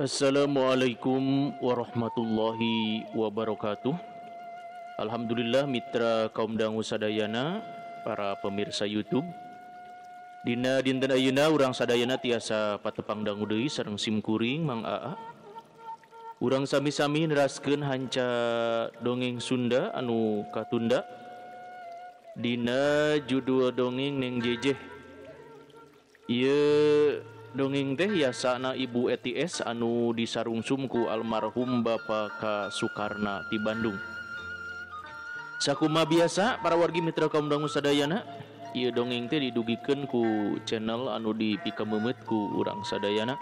Assalamualaikum warahmatullahi wabarakatuh. Alhamdulillah mitra kaum dangu sadayana, para pemirsa YouTube. Dina dinten ayeuna urang sadayana tiasa patepang dangu deui sareng simkuring Mang Aa. Urang sami-sami neraskeun hanca dongeng Sunda anu katunda dina judul dongeng Neng Jejeh. Ieu dongeng teh yasana Ibu ETS anu disarungsum ku almarhum Bapak K. Sukarna di Bandung. Sakuma biasa para wargi mitra kaum dangu sadayana, ieu dongeng teh didugikeun ku channel anu dipikameumeut ku urang sadayana.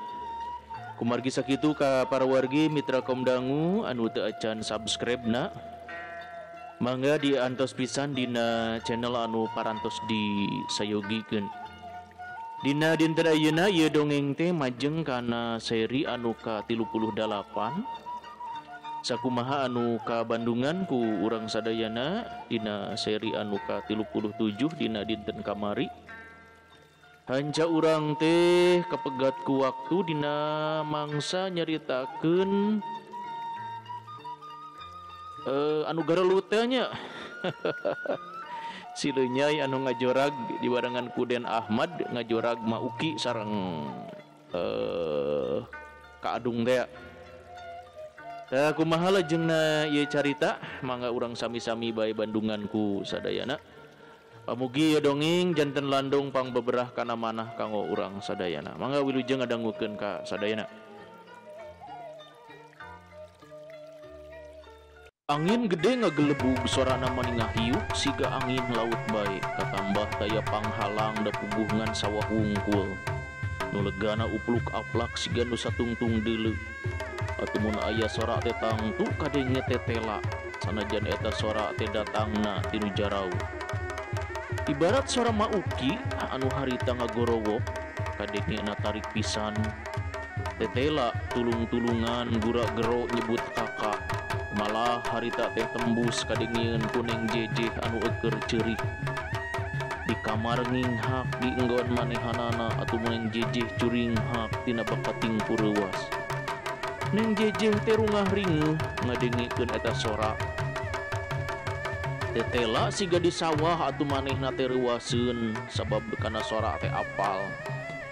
Kumargi sakitu ka para wargi mitra kaum dangu anu teu acan subscribe na, mangga diantos pisan dina channel anu parantos disayogikeun. Dina dinten ayeuna ieu dongeng teh majeng kana seri anu ka-38. Sakumaha anu ka Bandungan ku urang sadayana dina seri anu ka-37 dina dinten kamari. Hanca urang teh kapegat ku waktu dina mangsa nyaritakeun anu garelut teh nya. Si Leunyai anu ngajorag di barengan ku Den Ahmad ngajorag Mauki sareng Ka Adung teh. Tah kumaha lajengna ieu carita, mangga urang sami-sami bae bandungan ku sadayana. Pamugi ieu dongeng janten landung pangbeberah kana manah kanggo urang sadayana. Mangga wilujeng ngadangukeun ka sadayana. Angin gede ngagelebug sorana mani ngahiuk siga angin laut bae, katambah taya panghalang da puguh ngan sawah wungkul. Nu legana upluk aplak siga nu satungtung deuleu. Atuh mun aya sora teh tangtu kadenge tetela, sanajan eta sora teh datangna ti nu jarauh. Ibarat sora Mauki anu harita ngagorowok, kadenge na tarik pisan. Tetela tulung-tulungan gura-gero nyebut kakak. Malah harita teh tembus kadengieun ku Neng Jejeh anu eueur ceurik. Di kamar nginghak di enggon manehanana atuh Neng Jejeh curinghak tina bakating pureuwas. Neng Jejeh teh rungah ringeuh ngadengikeun eta sora. Tetela siga di sawah atuh manehna teh reuwaseun sabab kana sora teh apal.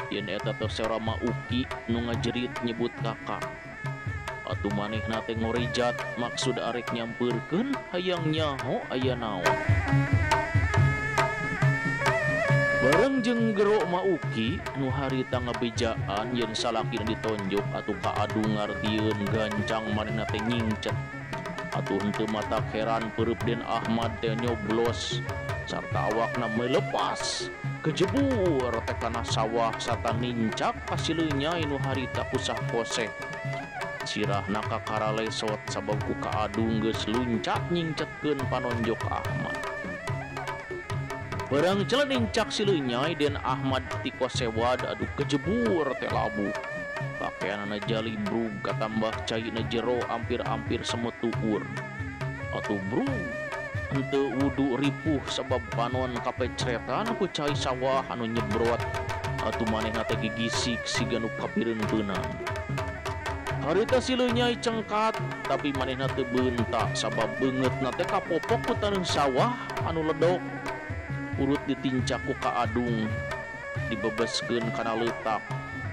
Yen eta teh sora Mauki nu ngajerit nyebut kakak. Atuh manehna teh ngorejat maksud arek nyampeurkeun hayang nyaho aya naon. Bareng jeung gero Mauki nu harita ngabejaan yen salakina ditonjok atuh Ka Adung ngartieun gancang manehna teh nyingcet. Atuh henteu matak heran peureub Den Ahmad teh nyoblos sarta awakna melepas kejebur teh kana sawah sarta nincak ka si Leunyai nu harita kusah koseh. Sirahna kakaralesot sabab ku Ka Adung geus luncat nyingcetkeun panonjok Ahmad. Barang cele nincak si Leunyai Den Ahmad ti kosewad aduh kejebur teh labuh. Pakaianana jalibrug katambah caina jero ampir-ampir semetuur. Atuh brug henteu wudu ripuh sabab panon kapecretan ku cai sawah anu nyebrot. Atuh manehna teh gigisik siga nu kapireun-peunan. Harita si Leunyai cengkat tapi manehna teu beunta sabab beungeutna teh kapopok ku taneuh sawah anu ledok. Urut ditincak ku Ka Adung dibebeskeun kana leutak.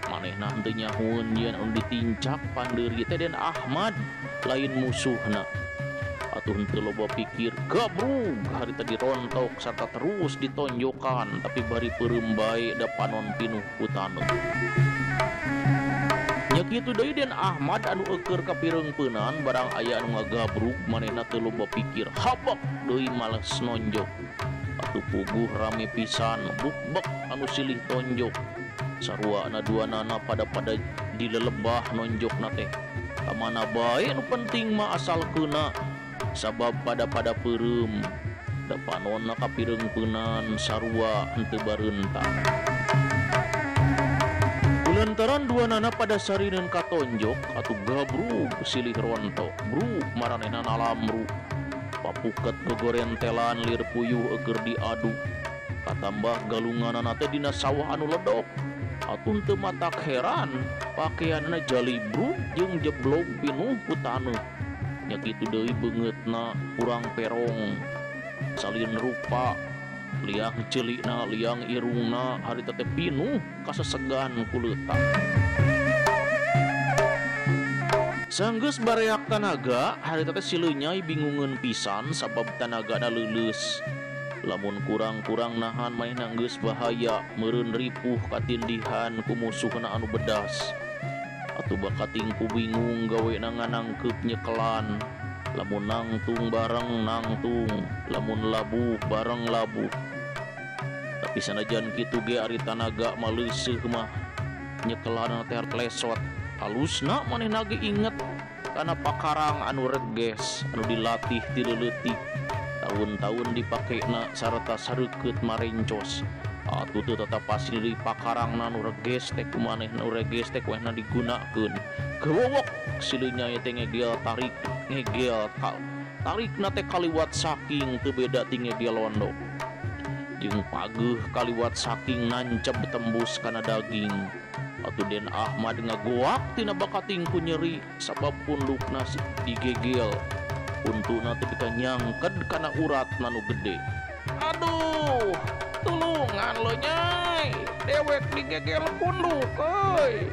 Manehna henteu nyahueun yen anu ditincak pandeuri teh Den Ahmad lain musuhna. Atuh henteu loba pikir gabrug harita dirontok sarta terus ditonjokan tapi bari peureum bae da panon pinuh ku taneuh. Nya kitu deui Den Ahmad anu eueur kapireungpeunan barang aya anu ngagabrug manehna teu loba pikir habak deui males nonjok. Atuh puguh rame pisan bukbek anu silih tonjok. Saruana duanana pada-pada dilelebah nonjokna teh. Kamana bae nu penting mah asal keuna sabab pada-pada peureum. Da panonna kapireungpeunan sarua henteu bareunta. Lantaran dua nana pada sarineun katonjok atuh gabrug silih rontok brug maranehna nalamru. Papuket gogorentelan lir puyuh eueur diadu. Katambah galunganana teh dina sawah anu ledok. Atun teu matak heran pakaianna jalibrug jeung jeblog pinuh ku taneuh. Nya kitu deui beungeutna kurang perong. Salin rupa liang ceulikna liang irungna harita teh pinuh kasesegan ku leutak. Sanggeus bareak tanaga harita teh si Leunyai bingungeun pisan sabab tanagana leuleus. Lamun kurang-kurang nahan manehna geus bahaya meureun ripuh katindihan ku musuhna anu bedas. Atuh bakating ku bingung gawena nganangkeup nyekelan. Lamun nangtung bareng nangtung, lamun labuh bareng labuh. Tapi sanajan kitu ge ari tanaga mah leuseuh mah nyekelanna teh lesot. Halusna manehna ge inget kana pakarang anu reges anu dilatih ti leutik. Taun-taun dipakena sarta sareukeut marencos. Atuh teu tatapasin deui pakarangna nu reges teh ku manehna nu reges teh ku manehna digunakeun. Gewowok si Leunyai teh ngegel tarik ngegel tarikna teh kaliwat saking teu beda ti ngegel londo. Jeung pageuh kaliwat saking nancep tembus kana daging. Atuh Den Ahmad ngagoak tina bakating ku nyeri sabab pundukna digegel. Untuna teu bika nyangked kana urat nu gede. Aduh, tulungan Leunyai, dewek digegel punduk euy.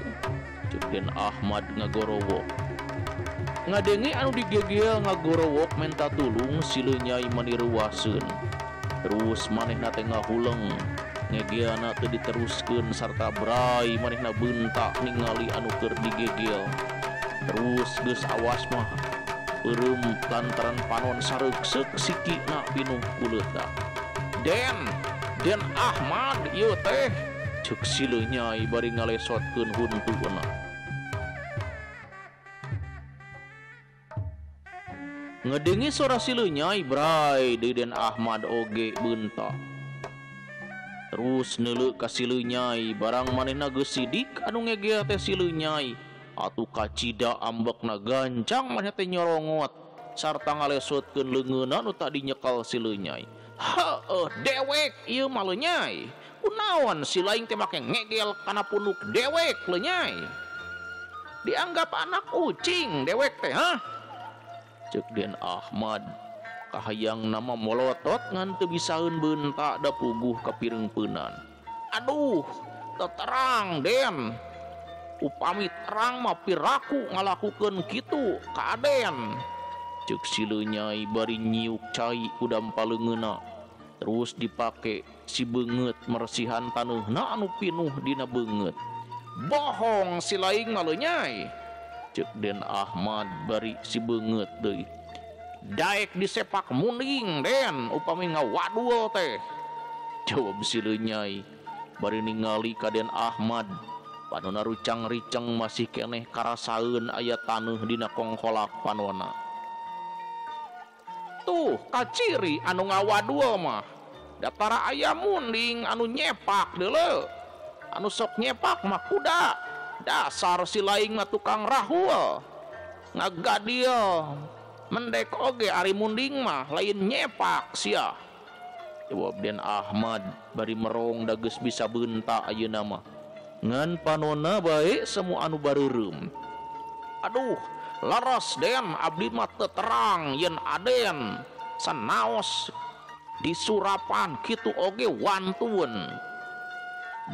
Ceuk Den Ahmad ngagorowok. Ngadenge anu digegel ngagorowok menta tulung si Leunyai mani reuaseun. Terus manehna teh ngahuleng. Ngegelna teu diteruskeun sarta bray manehna beuntak ningali anu keur digegel. Terus geus awas mah peureum lantaran panon sareuksek sikina pinuh ku leutak. Den, Den Ahmad ieu teh, ceuk si Leunyai bari ngalesotkeun huntuna. Ngedengi sora si Leunyai bray deui Den Ahmad oge beuntak. Terus neuleuh ka si Leunyai barang manehna geus sidik anu ngegel teh si Leunyai. Atuh kacida ambekna gancang manehna teh nyorongot sarta ngalesotkeun leungeunna nu tadi nyekel si Leunyai. Heueuh dewek ieu mah Leunyai. Kunaon si laing teh make ngegel kana punduk dewek Leunyai. Dianggap anak ucing dewek teh hah? Ceuk Den Ahmad kahayang nama molotot ngan teu bisaeun beuntak da puguh kapireungpeunan. Aduh, teu terang Den. Upami terang mah piraku ngalakukeun kitu ka Aden. Ceuk si Leunyai bari nyiuk cai ku dampa leungeunna. Terus dipake si beungeut meresihan taneuhna anu pinuh dina beungeut. Bohong si laing mah Leunyai. Ceuk Den Ahmad bari si beungeut deui. Daek disepak munding Den upami ngawadul teh. Jawab si Leunyai bari ningali ka Den Ahmad. Panona rucang-riceng masih keneh karasaeun aya taneuh dina kongkolak panona. Tuh kaciri anu ngawadul mah. Datara aya munding anu nyepak deuleu. Anu sok nyepak mah kuda. Dasar si laing mah tukang rahul. Ngagadil. Mendek oge ari munding mah lain nyepak sia. Jawab Den Ahmad bari merong da geus bisa beunta ayeuna mah. Ngan panona bae semua anu bareureum. Aduh, laras Den abdi mah teu terang yen Aden sanaos disurapan kitu oge wantun.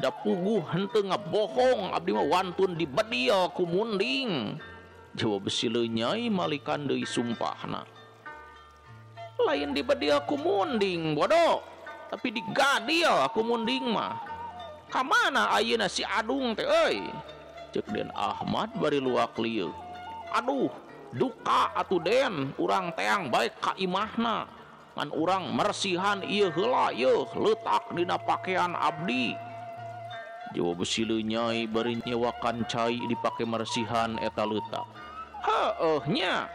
Da puguh henteu ngabohong abdi mah wantun dibedil ku munding. Jawab si Leunyai malikan deui sumpahna. Lain dibedil ku munding bodoh, tapi digadil ku munding mah. Kamana ayeuna si Adung teh euy? Ceuk Den Ahmad bari luak lieu. Aduh, duka atuh Den, urang teang bae ka imahna. Ngan urang mersihan ieu heula yeuh leutak dina pakaian abdi. Jawab si Leunyai bari nyewakan cai dipake mersihan eta leutak. Heueuh nya,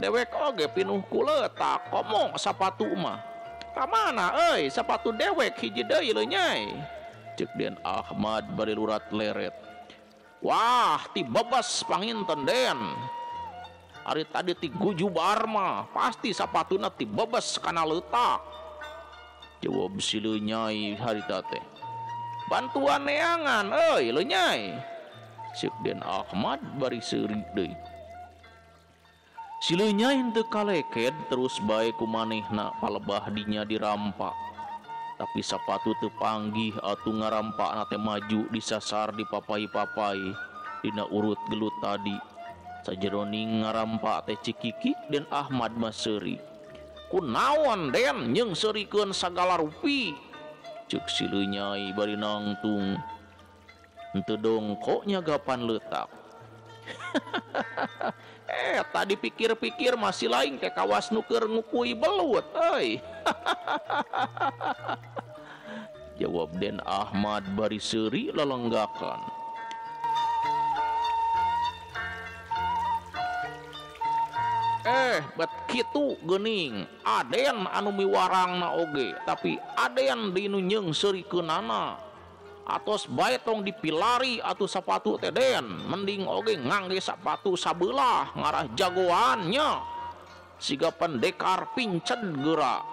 dewek oge pinuh ku leutak komo sapatu mah. Kamana euy sapatu dewek hiji deui Leunyai? Ceuk Den Ahmad bari lurat leret. Wah, ti bebas panginten Den. Ari tadi ti gujubar mah pasti sapatuna ti bebes kana leutak. Jawab si Leunyai harita teh. Bantuan neangan euy leunyai. Ceuk Den Ahmad bari seuri deui. Si leunyai henteu kaleked terus bae ku manehna palebah dinya dirampak. Tapi sapatu teu panggih atuh ngarampakna teh maju disasar dipapai-papai dina urut gelut tadi. Sajeroning ngarampak teh cikikik Den Ahmad mah seuri. Kunaon Den jeung seurikeun sagala rupi? Ceuk si leunyai bari nangtung. Henteu dongkok nyagapan leutak. Tadi pikir-pikir masih lain ke kawas nu keur ngukui belut euy. Jawab Den Ahmad bari seuri lelenggakan. Bet kitu geuning Aden anu miwarangna oge, tapi Aden deui nu nyeungseurikeunana. Atos bae tong dipilari atuh sapatu teh Den, mending oge ngangge sapatu sabelah ngarah jagoannya. Siga pendekar pincen geura.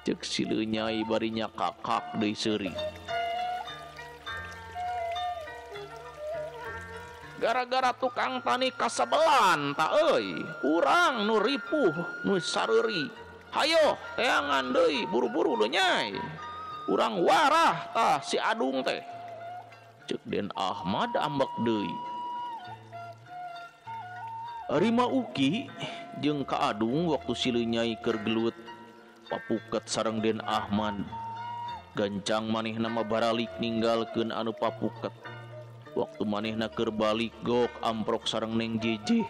Ceuk si leunyai bari nyakakak deui seuri. Gara-gara tukang tani kasebelan ta euy, urang nu ripuh nu sareuri. Hayo teangan deui buru-buru leunyai. Urang warah tah si Adung teh. Ceuk Den Ahmad ambek deui. Ari Ma Uki jeung Ka Adung waktu si leunyai keur gelut papuket sareng Den Ahmad. Gancang manehna mah baralik ninggalkeun anu papuket. Waktu manehna keur balik gok amprok sareng Neng Jejeh.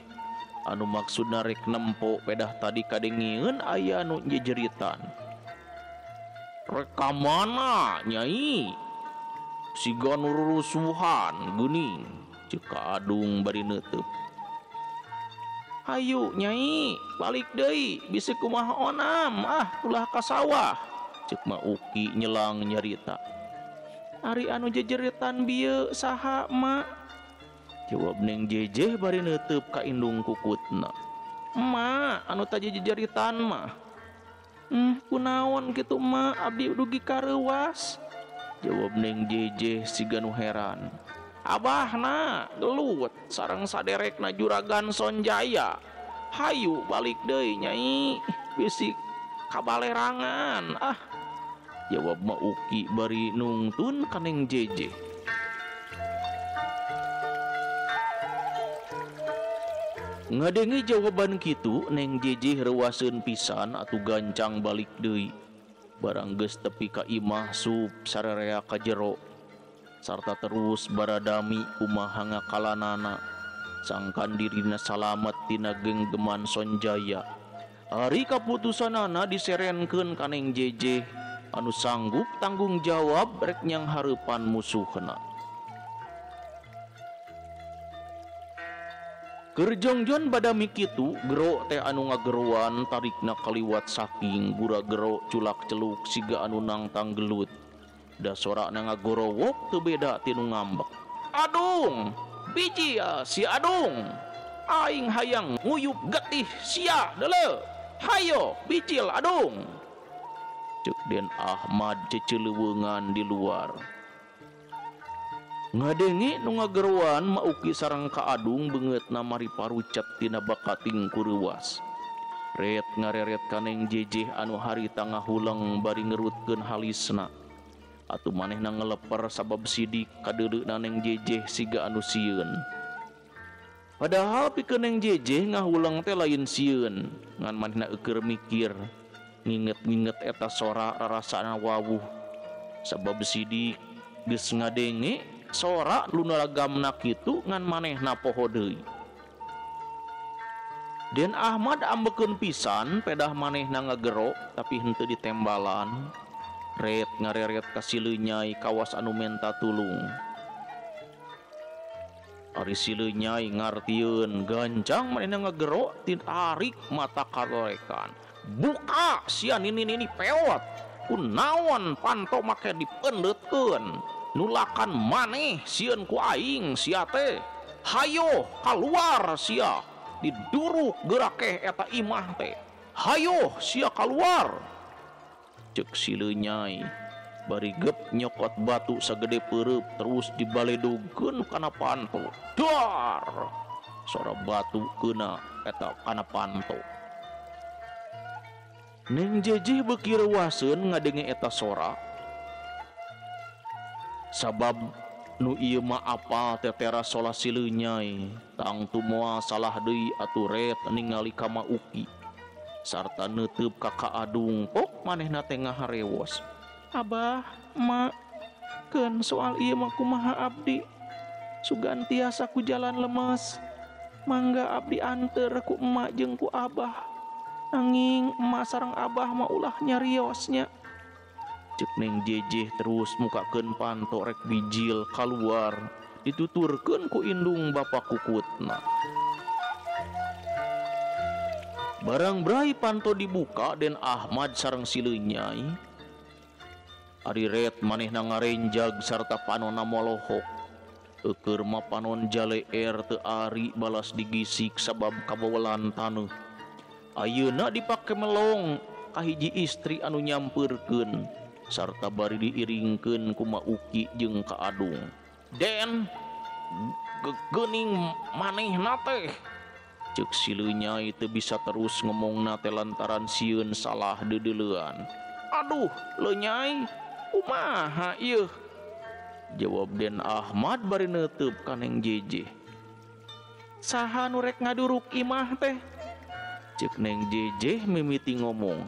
Anu maksudna rek nempo pedah tadi kadengieun aya nu jejeritan. Rek ka mana nyai? Siga nu rurusuhan geuning. Ceuk Ka Adung bari neuteub. Hayu nyai, balik deui bisi kumaha onam ah ulah ka sawah. Ceuk Ma Uki nyelang nyarita. Ari anu jejeritan bieu saha ma? Jawab Neng Jejeh bari neuteub ka indung kukutna. Ma, anu tadi jejeritan mah. Kunaon kitu ma, abdi dugi kareuwas. Jawab Neng Jejeh siga nu heran. Abahna gelut sareng saderekna Juragan Sonjaya. Hayu balik deui nyai, bisi kabalerangan ah. Jawab Ma Uki bari nungtun ka Neng Jejeh. Ngadenge jawaban kitu Neng Jejeh reuaseun pisan atuh gancang balik deui. Barang geus tepi ka imah sup sararea ka jero. Sarta terus baradami kumaha ngakalanana. Sangkan dirina salamet tina genggeman Sonjaya. Ari kaputusanana diserenkeun ka Neng Jejeh anu sanggup tanggung jawab rek nyang hareupan musuhna. Keur jongjon badami kitu gero teh anu ngageroan tarikna kaliwat saking gura gero culak celuk siga anu nangtang gelut. Da sorakna ngagorowok teu beda ti nu ngambek. Adung, biji ya, si Adung. Aing hayang nguyup getih sia deuleu. Hayo bijil Adung. Ceuk Den Ahmad ceceuleungan di luar. Ngadenge nu ngageroan Ma Uki sareng Ka Adung beungeutna mari parucat tina bakating kureuwas. Ret ngareret ka Neng Jejeh anu harita ngahuleng bari ngerutkeun halisna. Atuh manehna ngeleper sabab sidik kadeuleuna Neng Jejeh siga anu sieun. Padahal pikeun Neng Jejeh ngahuleng teh lain sieun, ngan manehna eueur mikir, nginget-nginget eta sora rarasana wawuh. Sabab sidik geus ngadenge sora lunaragamna kitu ngan manehna poho deui. Den Ahmad ambekeun pisan pedah manehna ngagero tapi henteu ditembalan. Ret ngareret ka si leunyai kawas anu menta tulung. Ari si leunyai ngartieun gancang manehna ngagero titarik mata karorekan. Buka sia nini-nini peot. Kunaon panto make dipendeutkeun. Nulakan maneh sieun ku aing sia teh. Hayo kaluar sia. Diduruk gerakeh eta imah teh. Hayo sia kaluar. Cek si Lenyai bari gep nyokot batu sagede peureub terus dibaledogeun kana panto. Dar! Sora batu kena eta kana panto. Neng Jejeh beuki reuaseun ngadenge eta sora. Sabab nu ieu mah apal tetera sola si Lenyai, tangtu moal salah deui atuh ret ningali ka Ma Uki. Sarta neuteub ka Ka Adung pok manehna teh ngaharewos. Abah, Ma, keun soal ieu mah kumaha abdi? Sugan tiasa ku jalan lemes. Mangga abdi anter ku emak jeung ku abah. Nanging emak sareng abah mah ulah nyariosnya. Cek Neng Jejeh terus mukakeun panto rek bijil kaluar dituturkeun ku indung bapa kukutna. Barang brai panto dibuka Den Ahmad sareng si Lenyai. Ari ret manehna ngarenjag sarta panonna molohok. Eukeur mah panon jaleer teu ari balas digisik sabab kabawelan taneuh. Ayeuna dipake melong ka hiji istri anu nyampeurkeun sarta bari diiringkeun ku Ma Uki jeung Ka Adung. Den geuning manehna teh. Cek si Lenyai teu bisa terus ngomongna teh lantaran sieun salah deudeulean. Aduh, Lenyai, kumaha ieu? Jawab Den Ahmad bari neuteub ka Neng Jejeh. Saha nu rek ngaduruk imah teh? Cek Neng Jejeh mimiti ngomong.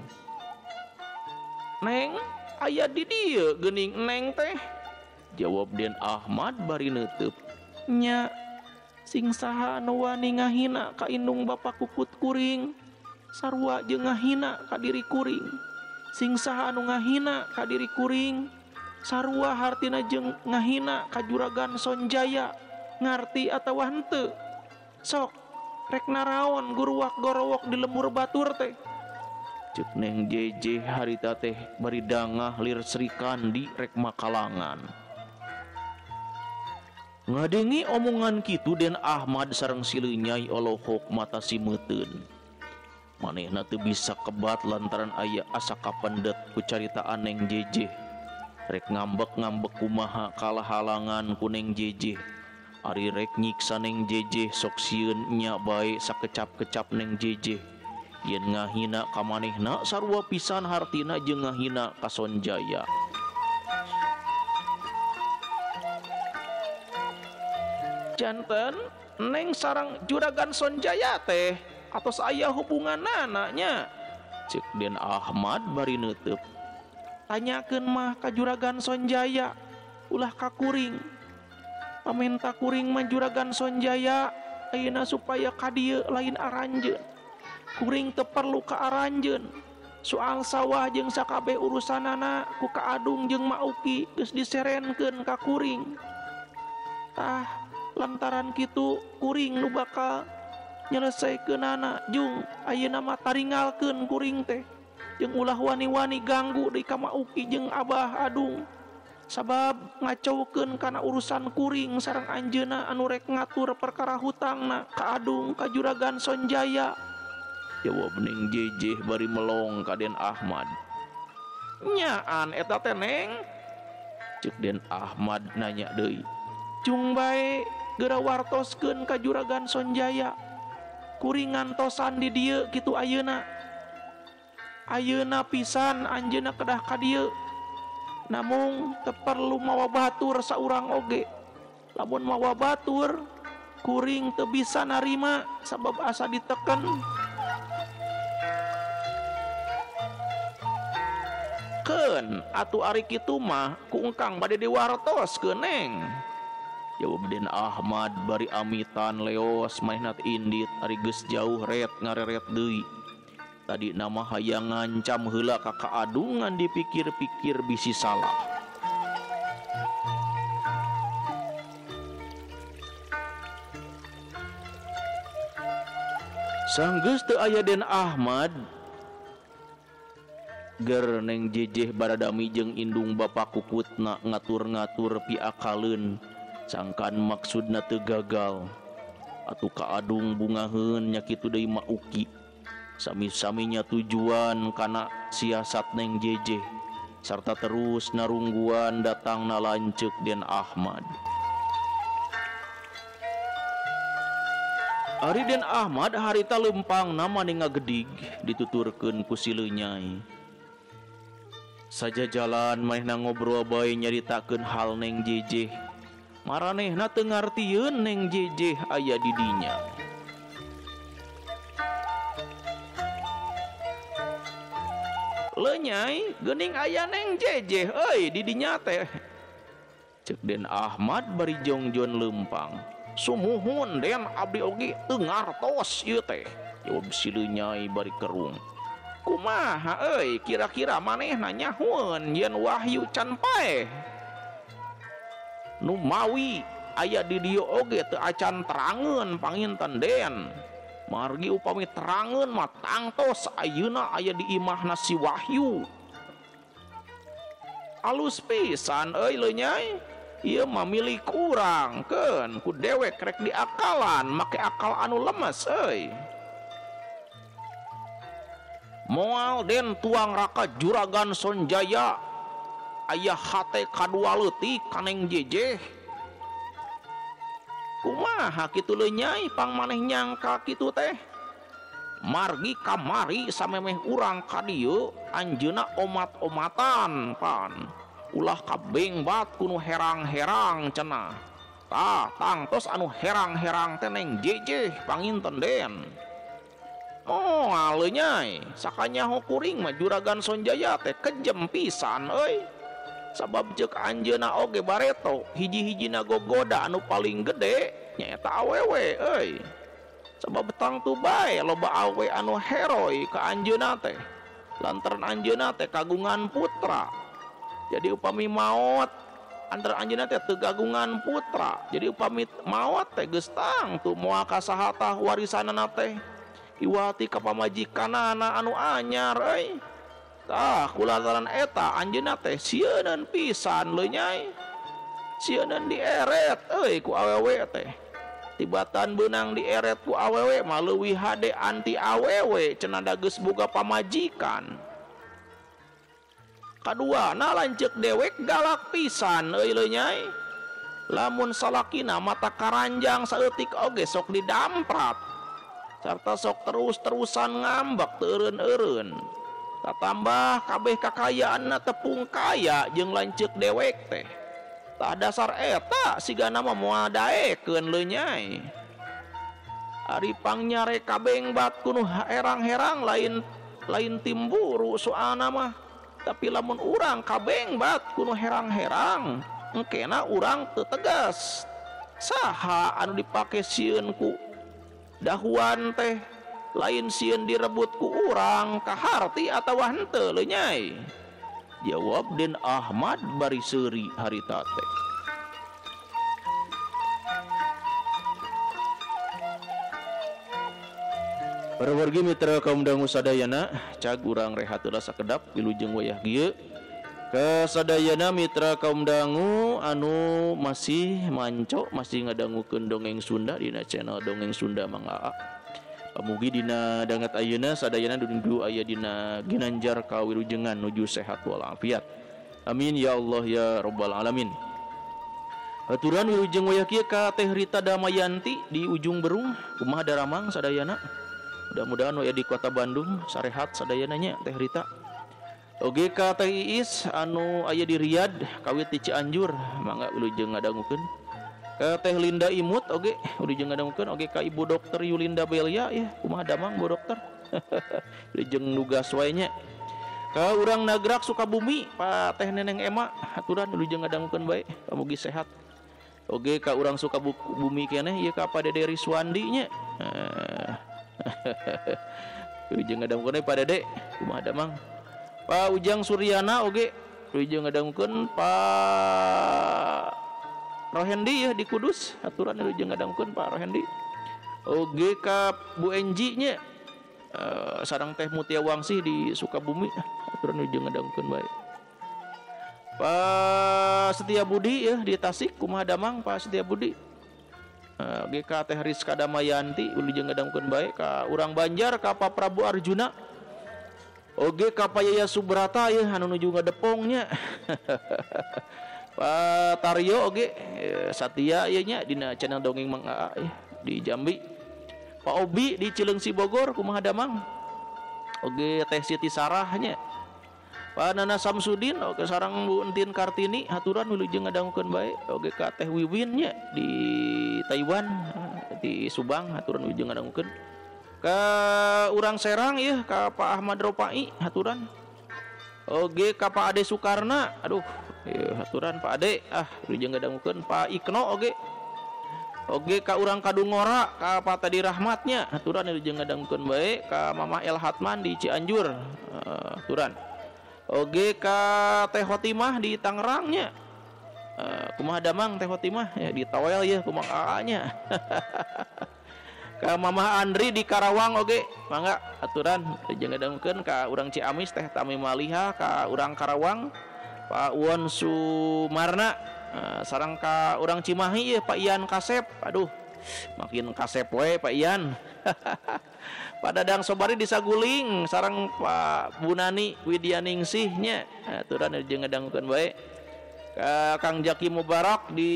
Neng, aya di dieu geuning Neng teh. Jawab Den Ahmad bari neuteub. Nya, sing saha anu wani ngahina ka indung bapa kukut kuring, sarua jeung ngahina ka diri kuring. Sing saha anu ngahina ka diri kuring, sarua hartina jeung ngahina ka Juragan Sonjaya, ngarti atawa henteu? Sok rek naraon guruwak gorowok di lembur batur teh. Cek Neng Jejeh harita teh bari dangah lir Sri Kandi rek makalangan. Ngadengi omongan kitu Den Ahmad sareng si Lenyai olohok mata si meuteun. Manehna teu bisa kebat lantaran aya asa kapendet ku caritaan Neng Jejeh. Rek ngambek-ngambek kumaha kalah halangan ku Neng Jejeh. Ari rek nyiksa Neng Jejeh sok sieun nya bae sakecap-kecap Neng Jejeh. Yen ngahina ka manehna sarua pisan hartina jeung ngahina ka Sonjaya. Janten Neng sarang Juragan Sonjaya teh atos aya hubunganana nya. Cek Den Ahmad bari neuteub. Tanyakeun mah ka Juragan Sonjaya, ulah ka kuring. Pamenta kuring mah Juragan Sonjaya ayeuna supaya ka dieu lain aranjeun. Kuring teu perlu ka aranjeun. Soal sawah jeung sakabeh urusanana ku Ka Adung jeung Ma Uki geus diserenkeun ka kuring. Tah lantaran kitu kuring nu bakal nyelesaikeunana jung ayeuna mah taringalkeun kuring teh jeung ulah wani-wani ganggu deui ka Ma Uki jeung Abah Adung sabab ngacaukeun kana urusan kuring sareng anjeunna anu rek ngatur perkara hutangna ka Adung ka Juragan Sonjaya. Jawab Neng Jejeh bari melong ka Den Ahmad. Nyaan eta teh Neng? Cek Den Ahmad nanya deui. Jung bae geura wartoskeun ka Juragan Sonjaya. Kuring ngantosan di dieu kitu ayeuna. Ayeuna pisan anjeunna kedah ka dieu. Namung teu perlu mawa batur saurang oge. Lamun mawa batur kuring teu bisa narima sabab asa diteken. Keun atuh ari kitu mah ku engkang bade diwartoskeun Neng. Jawab Den Ahmad bari amitan leos manehna teh indit ari geus jauh ret ngareret deui. Tadi nama hayang ngancam heula ka Ka Adung ngan dipikir-pikir bisi salah. Sanggeus teu aya Den Ahmad ger Neng Jejeh baradami jeung indung bapa kukutna ngatur-ngatur piakaleun sangkan maksudna teu gagal. Atuh Ka Adung bungaheun nya kitu deui Ma Uki. Sami-saminya tujuan kana siasat Neng Jeje sarta terus narungguan datangna lanceuk Den Ahmad. Ari Den Ahmad harita lempangna mani ngagedig dituturkeun ku si Leunyai. Saja jalan manehna ngobrol bae nyaritakeun hal Neng Jeje. Maranehna teu ngartieun Neng Jeje aya di dinya. Leunyai geuning aya Neng Jeje euy di dinya teh. Ceuk Den Ahmad bari jongjon lempang. Sumuhun Den abdi oge teu ngartos ieu teh. Jawab si Leunyai bari kerung. Kumaha euy kira-kira manehna nyahueun yen Wahyu can paeh. Nu mawi aya di dieu oge teu acan terangeun panginten Den. Margi upami terangeun mah tangtos ayeuna aya di imahna si Wahyu. Alus pisan euy Leunyai. Ieu mah milik urang keun ku dewek rek diakalan make akal anu lemes euy. Moal Den tuang raka Juragan Sonjaya aya hate kadua leutik ka Neng Jeje. Kumaha kitu Leunyai pang maneh nyangka kitu teh. Margi kamari samemeh urang ka dieu anjeunna omat-omatan pan. Ulah kabengbat ku nu herang-herang cenah. Tah tangtos anu herang-herang teh Neng Jeje panginten Den. Moal Leunyai sakanyaho kuring mah Juragan Sonjaya teh kejem pisan euy. Sabab ceuk anjeunna oge bareto hiji-hijina gogoda anu paling gede nyaeta awewe euy. Sabab tangtu bae loba awe anu heroi ka anjeunna teh. Lantaran anjeunna teh kagungan putra. Jadi upami maot antara anjeunna teh teu kagungan putra. Jadi upami maot teh geus tangtu moal ka saha tah warisanana teh. Iwati ka pamajikanana anu anyar euy. Tah kulantaran eta anjeunna teh sieuneun pisan Leunyai. Sieuneun dieret euy ku awewe teh. Tibatan beunang dieret ku awewe mah leuwih hade anti awewe cenah da geus boga pamajikan. Kaduana lanceuk dewek galak pisan euy Leunyai. Lamun salakina mata karanjang saeutik oge sok didamprat. Sarta sok terus-terusan ngambek teu eureun-eureun. Tatambah kabeh kakayaanna tepung kaya jeung lanceuk dewek teh. Tah dasar eta sigana mah moal daekeun Leunyai. Ari pangnyare kabengbat ku nu herang-herang lain timburu soalna mah. Tapi lamun urang kabengbat ku nu herang-herang engkena urang teu tegas. Saha anu dipake sieun ku dahuan teh lain sieun direbut ku urang kaharti atawa henteu Leunyai. Jawab Den Ahmad bari seuri harita teh. Para wargi mitra kaum dangu sadayana, cag urang rehat heula sakedap wilujeng wayah gieu. Kasadayana mitra kaum dangu anu masih manco masih ngadangukeun dongeng Sunda dina channel Dongeng Sunda Mang Aa. Pamugi dina danget ayeuna sadayana dudu aya dina ginanjar kawilujengan nuju sehat walafiat. Amin ya Allah ya rabbal alamin. Aturan wilujeng wayah kieu ka Teh Rita Damayanti di Ujung Berung, kumaha daramang sadayana. Mudah-mudahan aya di kota Bandung sarehat sadayana nya Teh Rita. Oge ka Teh Iis anu aya di Riyadh kawit di Cianjur, mangga wilujeng ngadangukeun. Ka Teh Linda Imut oge wilujeng ngadangukeun, oge ka Ibu Dokter Yulinda Belia ya, kumaha damang Bu Dokter. Wilujeng nugas wae nya. Ka urang Nagrak Sukabumi Pak Teh Neneng Ema, aturan wilujeng ngadangukeun bae, pamugi sehat. Oge ka urang Sukabumi keneh ieu ka Pak Dede Riswandi nya. Wilujeng ngadangukeun Pak Dede, kumaha damang. Pak Ujang Suryana oge wilujeng ngadangukeun, Pak Rohendi ya di Kudus, aturan wilujeng ngadangukeun Pak Rohendi. Oge ka Bu Enji nya sareng Teh Mutia Wangsi di Sukabumi, aturan wilujeng ngadangukeun bae. Pak Setia Budi ya di Tasik, kumaha damang Pak Setia Budi. Oge ka Teh Rizka Damayanti wilujeng ngadangukeun bae ka urang Banjar ka Pak Prabu Arjuna. Oge ka Pak Yaya Subrata yeuh anu nuju ngadepong nya. Pak Taryo oge Satya ieu nya dina channel Dongeng Mang Aa di Jambi. Pak Obi di Cileungsi Bogor kumaha damang. Oge Teh Siti Sarah nya. Pak Nana Samsudin oge sareng Bu Entin Kartini haturan wilujeng ngadangukeun bae. Oge ka Teh Wiwin nya di Taiwan di Subang haturan wilujeng ngadangukeun. Ka urang Serang yeuh ka Pak Ahmad Ropai haturan. Oge ka Pak Ade Sukarna aduh ieu haturan Pak Ade ah wilujeng ngadangukeun. Pak Ikno oge. Oge ka urang Kadungora ka Pak Tadi Rahmatnya haturan wilujeng ngadangukeun bae. Ka Mama El Hatman di Cianjur haturan. Oge ka Teh Hotimah di Tangerang nya. Kumaha damang Teh Hotimah ya di Tawel ya kumaha aa nya. Ka Mama Andri di Karawang oge mangga aturan jeung ngadangukeun. Ka urang Ciamis Teh Tami Maliha ka urang Karawang Pak Won Sumarna sareng ka urang Cimahi ya Pak Ian Kasep aduh makin kasep we Pak Ian. Pak Dadang Sobari di Saguling sareng Pak Bunani Widyaningsih nya aturan jeung ngadangukeun bae. Ka Kang Jaki Mubarak di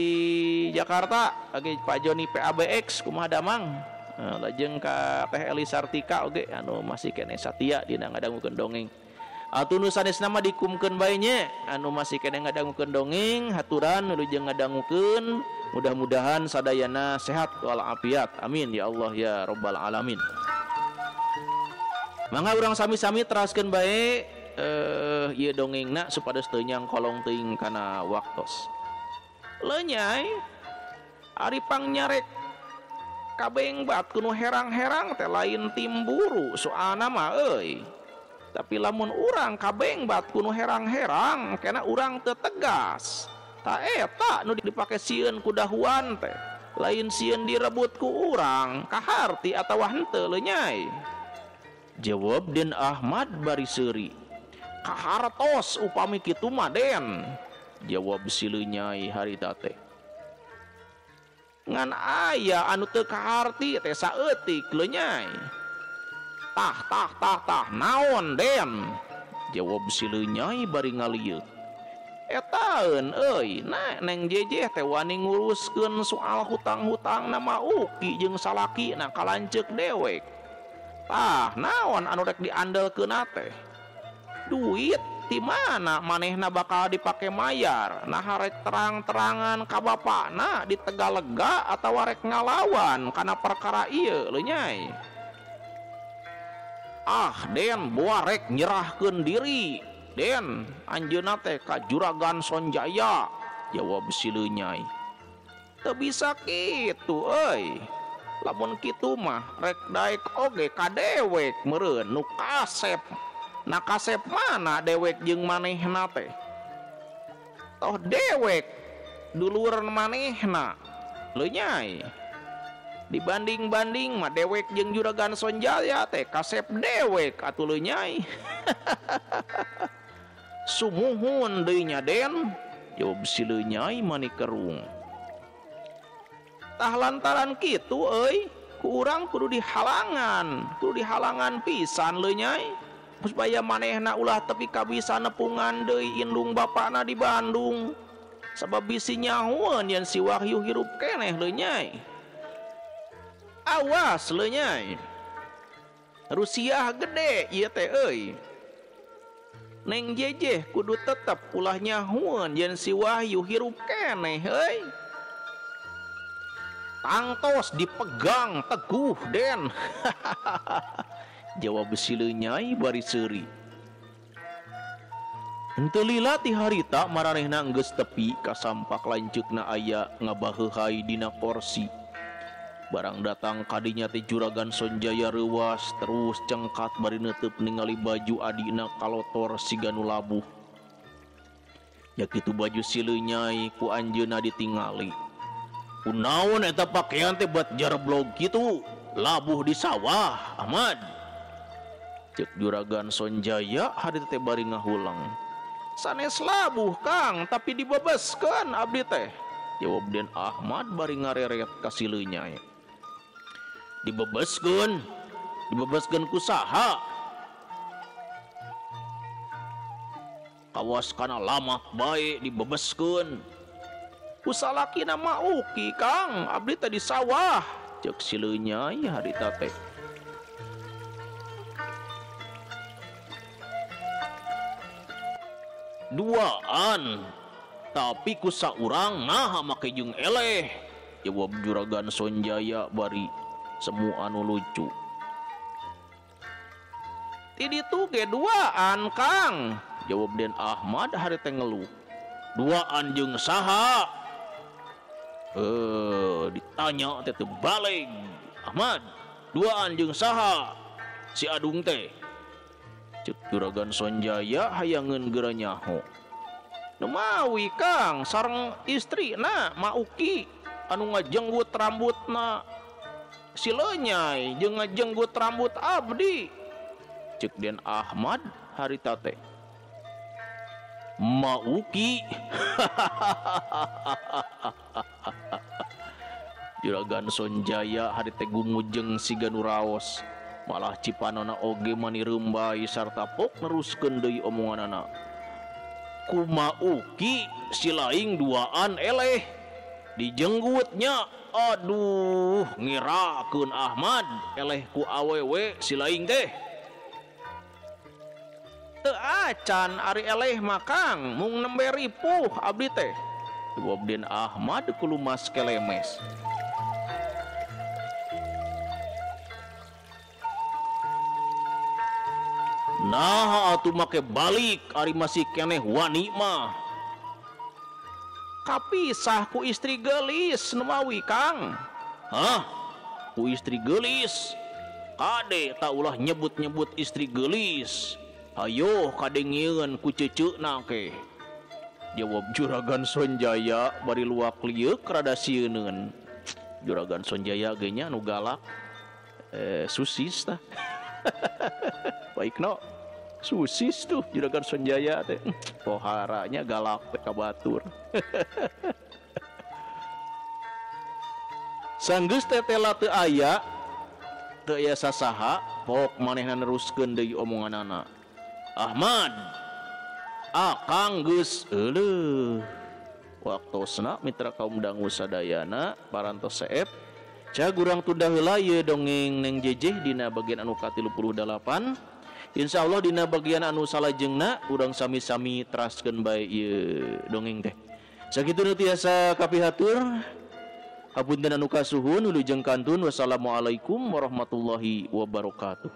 Jakarta oge Pak Joni PABX kumaha damang. Lajeng ka Teh Eli Sartika oge anu masih keneh satia dina ngadangukeun dongeng. Atuh nu sanesna mah dikumkeun bae nya anu masih keneh ngadangukeun dongeng haturan wilujeng ngadangukeun mudah-mudahan sadayana sehat walafiat amin ya Allah ya rabbal alamin. Mangga urang sami-sami teraskeun bae ieu dongengna supados teu nyangkolong teuing kana waktos. Leunyai ari pangnyarek kabengbat kuno herang-herang teh lain timburu soalna mah euy. Tapi lamun urang kabengbat kuno herang-herang kena urang teu tegas. Ta eta nu dipake sieun ku dahuan teh lain sieun direbut ku urang kaharti atawa henteu leunyai. Jawab Den Ahmad bari seuri. Kahartos upami kitu mah Den. Jawab si leunyai harita teh. Ngan aya anu teu kaharti teh saeutik leunyai. Tah tah tah tah naon Den? Jawab si leunyai bari ngalieut. Etaeun euy, na Neng Jejeh teh wani nguruskeun soal hutang-hutang nama Uki jeung salakina ka lanceuk dewek. Tah naon anu rek diandelkeun teh? Duit ti mana manehna bakal dipake mayar? Nah rek terang-terangan ka bapana di Tegalega atawa rek ngalawan kana perkara ieu leunyai. Ah Den boa rek nyerahkeun diri. Den anjeunna teh ka Juragan Sonjaya jawab si leunyai. Teu bisa kitu euy. Lamun kitu mah rek daek oge ka dewek meureun nu kasep. Nah kasep mana dewek jeung manehna teh? Toh dewek dulur manehna leunyai. Dibanding-banding mah dewek jeung Juragan Sonjaya teh kasep dewek atuh leunyai. Sumuhun deui nya Den, jawab si leunyai mani kerung. Tah lantaran kitu euy, ku urang kudu dihalangan pisan leunyai. Supaya manehna ulah tepi kabisa nepungan deui indung bapana di Bandung. Sabab bisi nyahueun yen si Wahyu hirup keneh leunyai. Awas leunyai. Rusiah gede ieu teh euy. Neng Jejeh kudu tetep ulah nyahueun yen si Wahyu hirup keneh euy. Tangtos dipegang teguh Den. Jawab si leunyai bari seuri. Henteu lila ti harita maranehna geus tepi ka sampak lanceukna aya ngabaheuhai dina korsi. Barang datang kadinya teh Juragan Sonjaya reuwas terus cengkat bari neuteub ningali baju adina kalotor siga nu labuh. Ya kitu baju si leunyai ku anjeunna ditingali. Kunaon eta pakaian teh buat jarblog kitu labuh di sawah Ahmad. Cek Juragan Sonjaya harita teh bari ngahulang. Sanes labuh Kang tapi dibebeskeun abdi teh. Jawab Den Ahmad bari ngareret ka si Leunyai. Dibebeskeun, dibebeskeun ku saha? Kawas kana lamak bae dibebeskeun. Ku salakina mah Uki Kang, abdi teh di sawah. Ceuk si Leunyai harita teh. Duaan, tapi ku saurang naha make jeung eleh. Jawab Juragan Sonjaya bari semu anu lucu. Ti ditu ge duaan Kang, jawab Den Ahmad hari teh ngeluh. Duaan jeung saha? Ditanya teh teu baleg. Ahmad, duaan jeung saha? Si Adung teh. Ceuk Juragan Sonjaya hayangeun geura nyaho. Nu mawi Kang sareng istrina Ma Uki anu ngajenggut rambutna si Leunyai jeung ngajenggut rambut abdi. Ceuk Den Ahmad harita teh. Ma Uki. Juragan Sonjaya hari teh gumujeng siga nu raos. Malah cipanona oge mani reumbai sarta pok neruskeun deui omonganana. Ku Ma Uki si laing duaan eleh dijenggutnya. Aduh, ngirakeun Ahmad eleh ku awewe si laing teh. Teu acan ari eleh mah Kang, mung nembe ripuh abdi teh. Jawab Den Ahmad kulumas kelemes. Nah atuh make balik ari masih keneh wani mah. Kapisah ku istri geulis nu mawi Kang. Hah? Ku istri geulis? Kade tak ulah nyebut-nyebut istri geulis. Hayoh kadengieun ku ceuceuna ke. Jawab Juragan Sonjaya bari luak lieuk rada sieuneun. Juragan Sonjaya ge nya nu galak. Susis tah. Baik no. Susis tuh Juragan Sonjaya teh. Poharanya galak teh ka batur. Sanggeus tetela teu aya, teu aya sasaha, pok manehna neruskeun deui omonganana. Ahmad, akang geus euleuh. Waktosna mitra kaum dangu sadayana parantos seep. Cag urang tunda heula ieu dongeng Neng Jejeh dina bagian anu ka-38. Insyaallah dina bagian anu salajengna urang sami-sami teraskeun bae ieu dongeng teh. Sakitu nu tiasa kapihatur. Hapunten anu kasuhun, wilujeng kantun. Wassalamualaikum warahmatullahi wabarakatuh.